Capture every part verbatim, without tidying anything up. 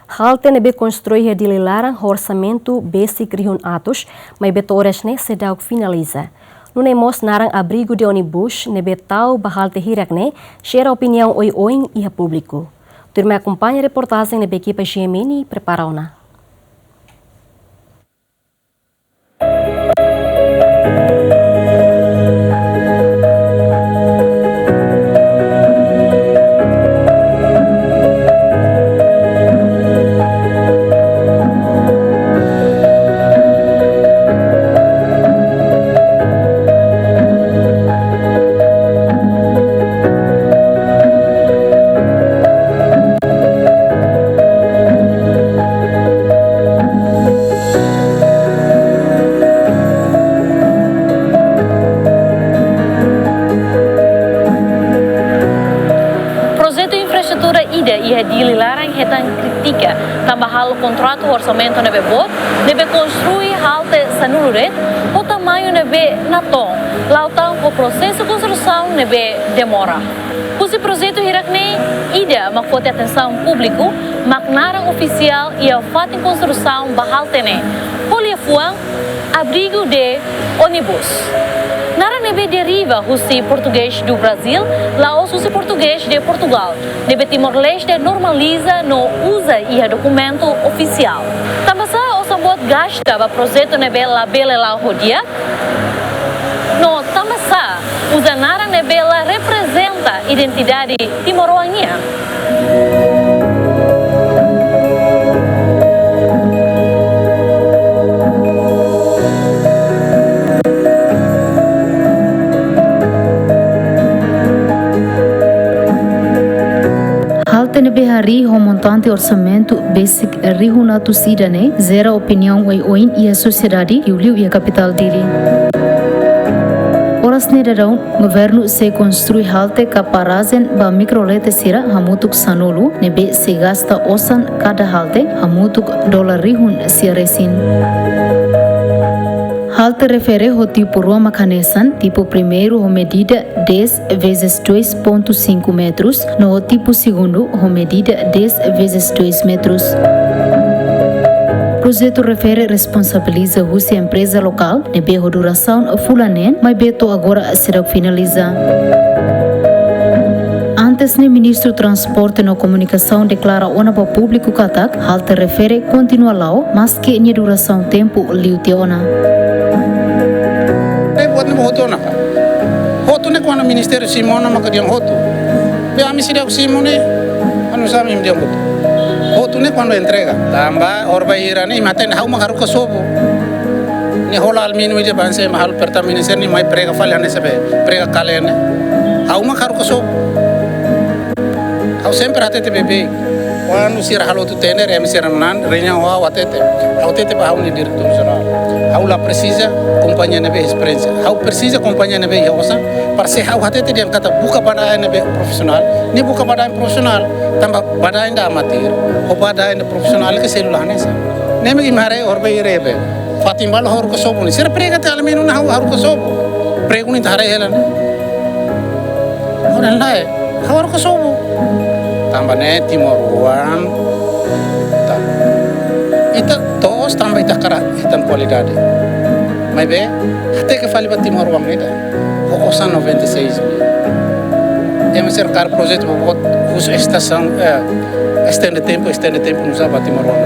Halte ne'ebé konstrui iha Dili laran ho orsamentu besik rihun atus, maibé to'o oras ne'e seidauk finaliza. Nune'e mós naran abrigu de onibus ne'ebé tau ba halte hirak ne'e jera opiniaun oioin iha públiku. Tuirmai akompaña reportajen ne'ebé ekipa G M N prepara ona. Projetu infraestrutura ida iha Dili laran hetan kritika, tanba halo kontratu orsamentu ne'ebé boot, ne'ebé konstrui halte sanulu de'it, ho tamañu ne'ebé natoon, la'o tan ho prosesu konstrusaun ne'ebé demora. Husi projetu hirak ne'e, ida mak foti atensaun públiku, mak naran ofisiál iha fatin konstrusaun ba halte ne'e. Ho liafuan, abrigu de onibus. Naran ne'ebé deriva husi portugés do Brasil, la'ós husi portugés de Portugal, ne'ebé Timor-Leste normaliza no uza iha dokumentu ofisiál. Tanba sá osan boot gasta ba projetu ne'ebé labele la'o ho di'ak? No tanba sá uza naran ne'ebé la reprezenta identidade timoroan nian? Halte ne'ebé harii ho montante orsamentu besik rihun atus ida ne'e jera opiniaun oioin iha sosiedade, liuliu iha kapitál Dili. Oras ne'e daudaun, governu sei konstrui halte ka parajen ba mikrolete sira hamutuk sanulu, ne'ebé sei gasta osan kada halte hamutuk dolar rihun sia resin. Halte refere ho tipu rua mak hanesan, tipu primeiru ho medida dez vezes dois ponto cinco metros, no tipu segundu ho medida dez vezes dois metros. Projetu refere responsabiliza husi empreza lokál ne'ebé ho durasaun fulan neen, maibé to'o agora seidauk finaliza. Antes ne'e Ministru Transporte no Komunikasaun deklara ona ba públiku katak halte refere kontinua la'o, maske nia durasaun tempu liu tiha ona. Ne'e buat ne'e hotu ona ka. Hotu ne'e kuandu ministériu simu ona maka dehan hotu. Be ami seidauk simu ne'e, anu sá ami dehan hotu. Hotu ne'e kuandu entrega. Tanba orbei hira ne'e imi hatene ha'u mak haruka sobu. Ne'e hola alumíniu ida ba hanesan ema halo Pertamina sira ne'e mai prega fali hanesan be, prega kale ne'e. Ha'u mak haruka sobu. Ha'u sempre hatete beibeik. Kuandu sira halo hotu tender, ema sira manán, reuniaun ha'u hatete. Ha'u hatete ba ha'u-nia diretór jerál. Ha'u la presiza kompañia ne'ebé esperiénsia. Ha'u presiza kompañia ne'ebé iha osan, para se ha'u hatete dehan katak buka badaen ne'ebé profisionál. Ne'e buka badaen profisionál, tanba badaen ida amatir, ho badaen ida profisionál ke selula hanesan. Ne'e mak imi haree orbei hira be. Fatin balu haruka sobu ne'e. Sira prega tiha alumíniu ne'e ha'u haruka sobu. Pregu ne'e ita haree hela ne'e. Ha'u dehan lae, ha'u haruka sobu. Tanba ne'e timoroan. Ta. Ita to'os tanba ita hakarak hetan kualidade. Maibé, hateke fali ba timoroan ida. Ho osan noventa e seis mil. Ema sira hakarak projetu boboot, husu estasaun, eh, estende tempu, estende tempu, nusá ba timoroan.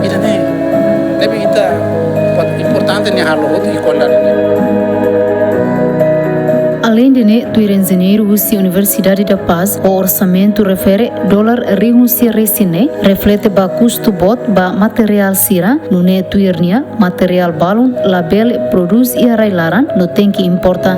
Ida-ne'e, ne'ebé ita, buat importante ne'e halo hotu iha kualidade ne'e. Aleinde ne'e, tuir enjeñeiru husi Universidade da Paz, ho orsamentu refere dolar rihun sia resin ne'e, reflete ba kustu boot ba materiál sira, nune'e tuir nia, materiál balun labele prodús iha rai-laran no tenke importa.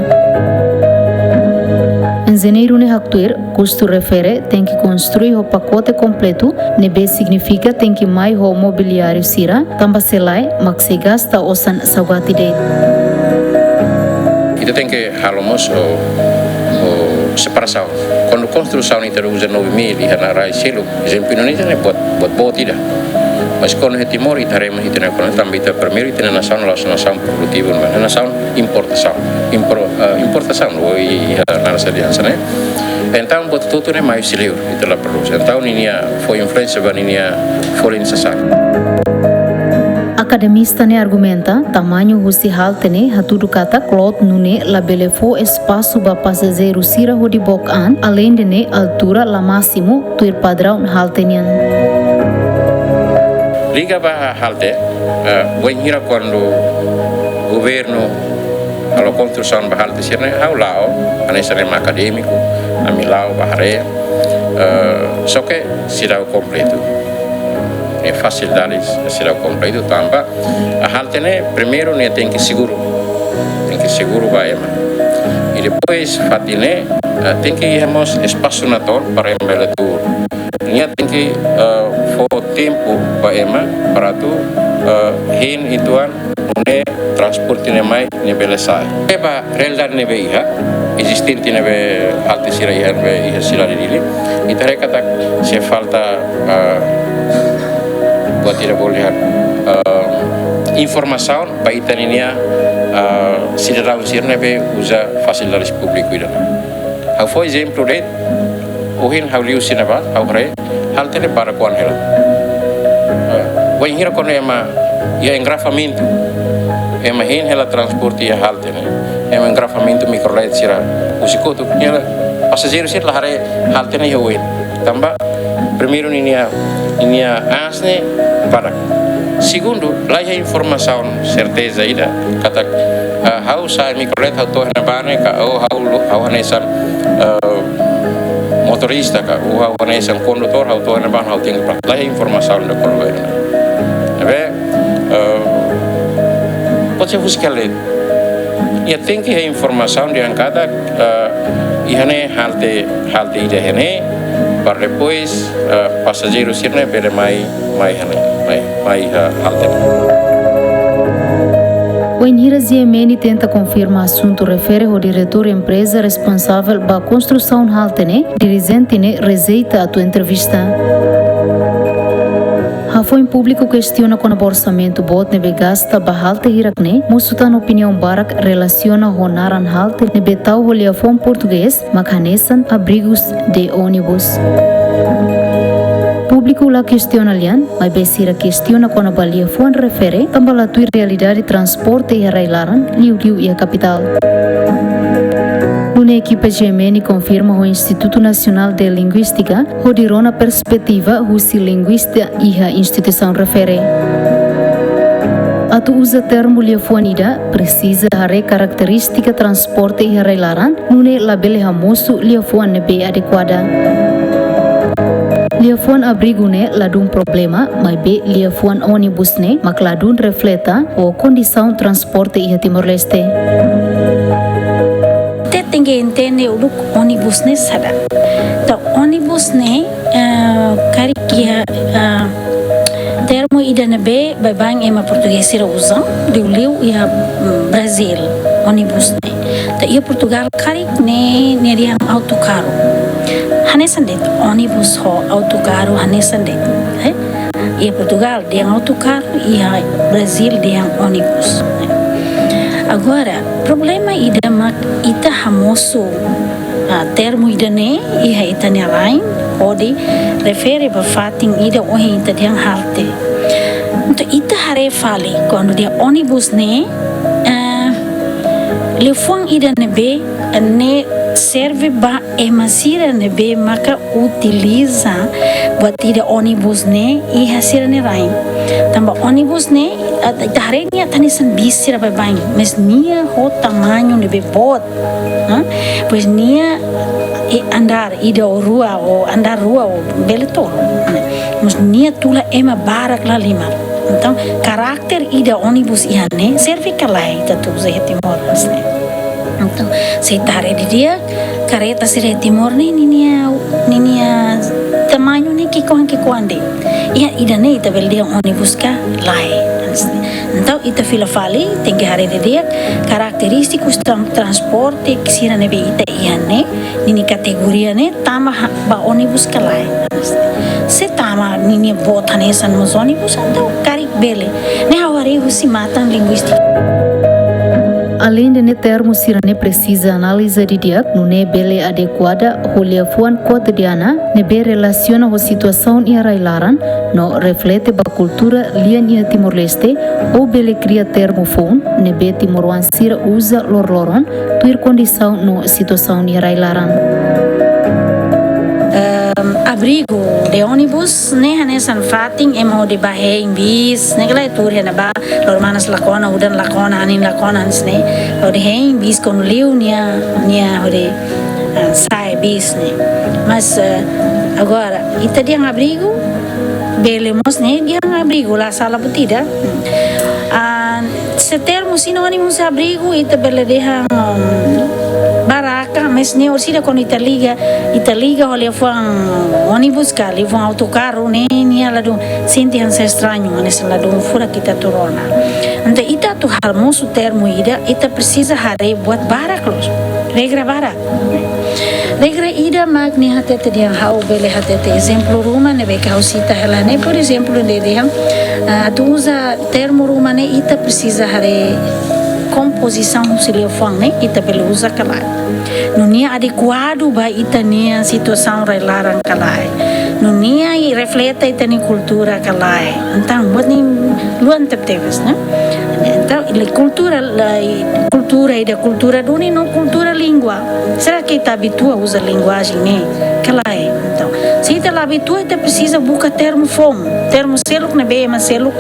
Enjeñeiru ne'e haktuir, kustu refere tenke konstrui ho pakote kompletu, ne'ebé signifika tenke mai ho mobiliáriu sira, tanba se lae, mak sei gasta osan saugati de'it. Ita tenke halo mós ho, ho separasaun. Kuandu konstrusaun ita uza nove mil iha rai seluk, ezemplu Indonézia ne'e buat, buat boot ida. Mas kuandu iha Timor, ita haree mak ita-nia ekonomia, tanba ita primeiru ita-nia nasaun la'ós nasaun produtivu, mas nasaun importasaun. Impor-, eh, importasaun, ou iha nasaun aliansa ne'e. Entaun, buat hotu-hotu ne'e mai husi liur, ita la perlu. Entaun, ninia fó influénsia ba ninia folin sasán. Akademista ne'e argumenta, tamañu husi halte ne'e hatudu katak kloot nune'e labele fó espasu ba pasajeiru sira hodi book an, aleinde ne'e altura la másimu tuir padraun halte nian. Liga ba halte, eh, wainhira kuandu governu halo konstrusaun ba halte sira-ne'e, ha'u la'o, hanesan ema akadémiku, ami la'o bá haree, eh, só ke seidauk kompletu. Ne'e fasil dali, seidauk kompletu, tanba halte ne'e primeiru nia tenke seguru. Tenke seguru ba ema. I depois fatin ne'e, eh, tenke iha mós espasu natoon para ema bele tuur. Nia tenke, eh, fó tempu ba ema para atu, eh, hein uitoan nune'e transporte ne'e mai, ne'e bele sa'e. Ba realidade ne'ebé iha, ezistente ne'ebé halte sira iha, ne'ebé iha sidade Dili. Ita haree katak sei falta, eh, buat ida bolu iha, eh, informasaun ba ita ninia, eh, sidadaun sira ne'ebé uza fasilidade públiku ida-ne'e. Ha'u fó ezemplu de'it, ohin ha'u liu husi ne'ebá, ha'u haree, halte ne'e barak oan hela. Eh, wainhira kuandu ema iha engarrafamentu, ema hein hela transporte iha halte ne'e, ema engarrafamentu mikrolet sira husi kotuk, nia la, pasajeiru sira la haree halte ne'e iha oin. Tanba, primeiru ninia, ninia aas ne'e barak. Segundu, la iha informasaun serteza ida katak, ah, ha'u sa'e mikrolet ha'u to'o iha ne'ebá ne'e ka, ou ha'u lo-, ha'u hanesan, ah, motorista ka, ou ha'u hanesan kondutór ha'u to'o iha ne'ebá ha'u tenke pla-, la iha informasaun ida kona-ba ida-ne'e. Ne'ebé, ah, pode ser husi kele. Nia tenke iha informasaun dehan katak, eh, iha ne'e halte, halte ida iha ne'e, para depois, eh, pasajeiru sira-ne'e bele mai, mai iha ne'e, mai, mai iha halte ne'e. Wainhira G M N tenta konfirma asuntu refere ho diretór empreza responsavel ba konstrusaun halte ne'e, dirijente ne'e rejeita atu entrevista. Hafoin públiku kestiona kona-ba orsamentu boot ne'ebé gasta ba halte hirak ne'e, mosu tan opiniaun barak relasiona ho naran halte ne'ebé tau ho liafuan portugés, mak hanesan abrigos de ônibus. Públiku la kestiona lian, maibé sira kestiona kona-ba liafuan refere, tanba la tuir realidade transporte iha rai-laran, liuliu iha kapitál. Nune'e ekipa G M N konfirma ho Institutu Nasionál de Linguístika, hodi rona perspetiva husi linguista iha instituisaun refere. Atu uza termu liafuan ida, presiza haree karakterístika transporte iha rai-laran, nune'e labele hamosu liafuan ne'ebé adekuada. Liafuan abrigu ne'e ladún problema, maibé liafuan ônibus ne'e mak ladún refleta ho kondisaun transporte iha Timor-Leste. Ita tenke entende uluk ônibus ne'e saida. Entaun, ônibus ne'e, eh, karik iha, eh, termu ida ne'ebé baibain ema portugés sira uza, liuliu iha, mm, Brazíl, ônibus ne'e. Entaun, iha Portugál karik ne'e, nia dehan autocarro. Hanesan de'it, ônibus ho autocarro hanesan de'it, eh? Iha Portugál dehan autocarro, iha Brazíl dehan ônibus. Agora, problema ida mak ita hamosu, ah, termu ida-ne'e iha ita-nia rain, hodi refere ba fatin ida ohin ita dehan halte. Entaun ita haree fali, kuandu dehan ônibus ne'e, ah, liafuan ida ne'ebé, ne'e serve ba ema sira ne'ebé maka utiliza buat ida ônibus ne'e iha sira-nia rain. Tanba ônibus ne'e, ah, ita haree nia hanesan bis sira baibain, mas nia ho tamañu ne'ebé boot. Ha? Pois nia, eh, andár ida ou rua, ou andár rua, ou bele tolu. Mas nia tula ema barak la halimar. Entaun, karakter ida ônibus iha ne'e, serve ka lae ita atu uza iha Timor, ne'e. Entaun, se ita haree didi'ak, kareta sira iha Timor ne'e, ninia, ninia tamañu ne'e ki'ikoan ki'ikoan de'it. Iha ida-ne'e ita bele dehan ônibus ka lae. Entaun, ita fila fali, tenke haree didi'ak, karakterístikus tran-, transporte sira ne'ebé ita iha ne'e, ninia kategoria ne'e, tama ha-, ba ônibus ka lae. Se tama ninia boot hanesan mós ônibus, entaun karik bele. Ne'e ha'u haree husi matan linguístika. Aleinde ne'e, termu sira-ne'e presiza analiza didi'ak, nune'e bele adekua ho liafuan kotidiana ne'ebé relasiona ho situasaun iha rai-laran, no reflete ba kultura lian iha Timor-Leste, ou bele kria termu foun ne'ebé timoroan sira uza loroloron, tuir kondisaun no situasaun iha rai-laran. Ehm, abrigu de ónibus ne'e hanesan fatin ema hodi bá hein bis, ne'e kala tuur iha ne'ebá, loron manas la kona, udan la kona, anin la kona, hanesan ne'e, hodi hein bis kuandu liu nia, nia hodi, ah, sa'e bis ne'e. Mas, eh, agora, ita dehan abrigu, bele mós ne'e dehan abrigu, la sala buat ida. Ah, se termu sinónimu abrigu, ita bele dehan, um, baraka, mas ne'e orsida kuandu ita liga, ita liga ho liafuan ónibus ka liafuan autokarru, ne'e nia ladún, sente hanesan estrañu, hanesan ladún furak ita atu rona. Entaun ita atu halo mosu termu ida, ita presiza haree buat barak loos, regra barak. Regra ida mak nia hatete dehan, ha'u bele hatete ezemplu ruma ne'ebé ke ha'u sita hela ne'e, por ezemplu, nia dehan, ah, atu uza termu ruma ne'e ita presiza haree kompozisaun husi liafuan ne'e, ita bele uza ka lae. No nia adekuadu ba ita-nia situasaun rai-laran ka lae. No nia reflete ita-nia kultura ka lae. Entaun, buat ne'e luan tebetebes, ne'e? Entaun, i kultura, la, i kultura ida kultura duni no kultura língua. Será ke ita abitua uza linguajen ne'e ka lae? Entaun, se ita la abitua, ita presiza buka termu foun, termu seluk ne'ebé ema seluk,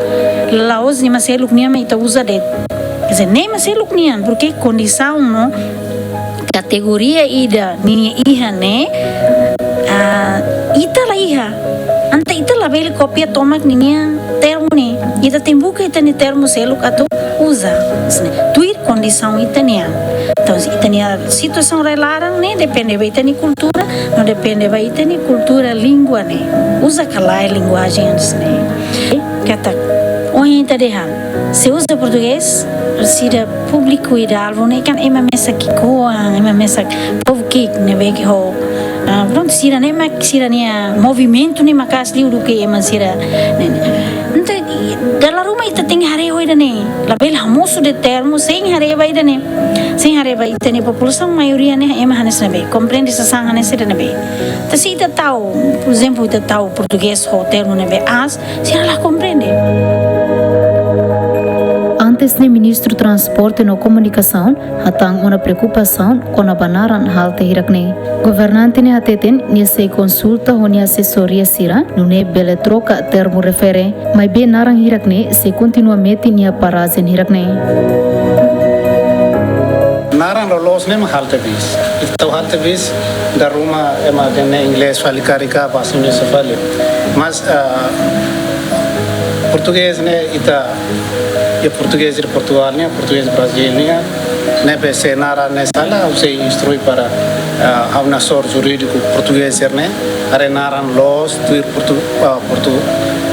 la'ós ema seluk nian mak ita uza de'it. Quer dizer, ne'e ema seluk nian, porque kondisaun no kategoria ida ninia iha ne'e, ah, ita la iha. Entaun ita labele kopia tomak ninia termu ne'e. Ita tenke buka ita-nia termu seluk atu uza. Hanesan ne'e, tuir kondisaun ita-nian. Entaun, se ita-nia situasaun rai-laran ne'e depende ba ita-nia kultura, no depende ba ita-nia kultura língua ne'e. Uza ka lae linguajen hanesan ne'e. Katak, ohin ita dehan, se uza portugés, orsida públiku ida alvu ne'e kan ema mesak ki'ikoan, ema mesak povu ki'ik ne'ebé ke ho. Ah, prontu, sira-ne'e mak, sira-nia movimentu ne'e maka'as liu duké ema sira ne'e. Entaun, i, dala ruma ita tenke haree ho ida-ne'e. Labele hamosu de'it termu sein haree ba ida-ne'e. Sein haree ba ita-nia populasaun maioria ne'e ema hanesan ne'ebé, komprende sasán hanesan ida ne'ebé. Entaun, se ita tau, por ezemplu, ita tau portugés ho termu ne'ebé aas, sira la komprende. Antes ne'e, Ministru Transporte no Komunikasaun hatán ona preokupasaun kona-ba naran halte hirak-ne'e. Governante ne'e hateten nia sei konsulta ho nia asesoria sira, nune'e bele troka termu refere, maibé naran hirak-ne'e sei kontinua metin iha parajen hirak-ne'e. Naran loloos ne'e mak halte bis. Ita tau halte bis, dala ruma ema dehan ne'e inglés fali, karrika, bahasa Indonesia fali. Mas, ah, portugés ne'e ita, iha portugés de Portugal nian, portugés Brazil nian, ne'ebé se naran ne'e sala, ha'u sei instrui para, ah, ha'u-nia asesór jurídiku portugés sira-ne'e, haree naran loos tuir portu-, ah, portu-,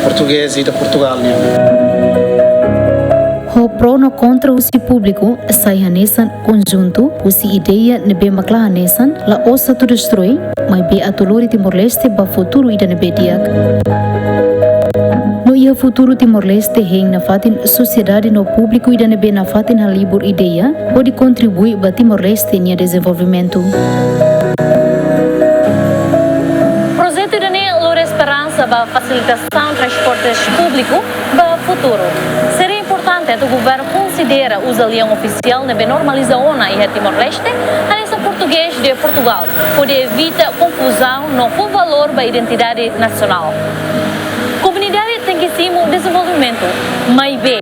portugés ida Portugal nian. Ho pró no kontra husi públiku sai hanesan konjuntu husi ideia ne'ebé mak la hanesan, la'ós atu destroi, maibé atu lori Timor-Leste ba futuru ida ne'ebé di'ak. No iha futuru Timor-Leste hein nafatin sosiedade no públiku ida ne'ebé nafatin halibur ideia hodi kontribui ba Timor-Leste nia dezenvolvimentu. Projetu ida-ne'e lori esperansa ba fasilitasaun transportes públiku ba futuru. Seria importante atu governu konsidera uza lian ofisiál ne'ebé normaliza ona iha Timor-Leste, hanesan portugés de Portugal, hodi evita konfuzaun no fó valór ba identidade nasionál. Komunidade tenke simu dezenvolvimentu, maibé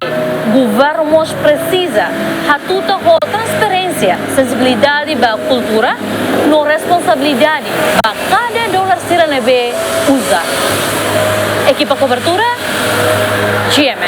governu mós presiza hatutan ho transparénsia, sensibilidade ba kultura, no responsabilidade ba kada dolar sira ne'ebé uza. Ekipa kobertura, G M